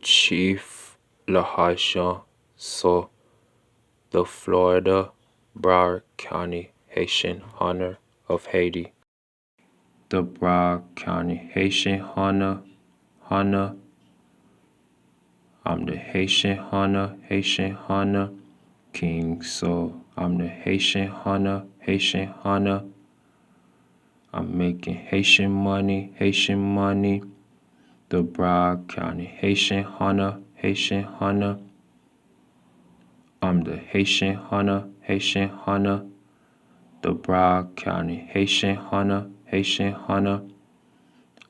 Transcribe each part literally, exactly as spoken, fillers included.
Chief Lahajan So, the Florida Broward County Haitian Hunter of Haiti. The Broward County Haitian Hunter, Hunter. I'm the Haitian Hunter, Haitian Hunter. King So, I'm the Haitian Hunter, Haitian Hunter. I'm making Haitian money, Haitian money. The Broward County Haitian Hunter, Haitian Hunter. I'm the Haitian Hunter, Haitian Hunter. The Broward County Haitian Hunter, Haitian Hunter.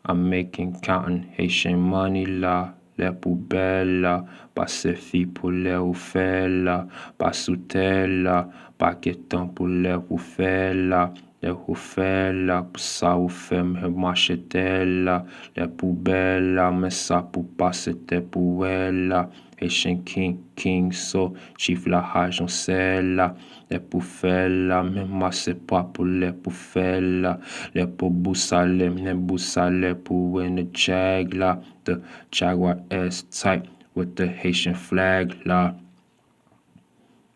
I'm making counting Haitian money la, lè pou bèl la, pa sèfi pou lè ou fè la, pa sou tè la, pa gentan pou lè pou fè la, lè ou fè la, pou sa ou fè m mache tè la, lè pou bèl la, men sa pou pase tè pou wè la. Haitian King, King So, Chief Lahajan sè la, lè pou fè la, men mase pa pou lè pou fè la, lè pou bousalè, men bousalè pou wè the Jag la, the Jaguar S type with the Haitian flag la.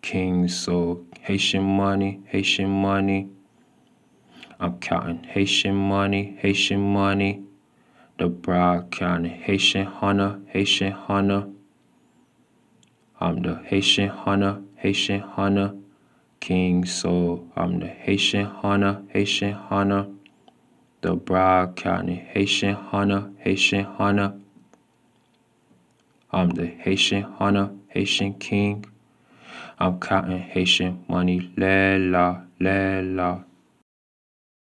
King So, Haitian money, Haitian money. I'm counting Haitian money, Haitian money. The Broward County Haitian Hunter, Haitian Hunter. I'm the Haitian Hunter, Haitian Hunter. King So, I'm the Haitian Hunter, Haitian Hunter. The Broward County Haitian Hunter, Haitian Hunter. I'm the Haitian Hunter, Haitian King. I'm counting Haitian money, lè la, lè la.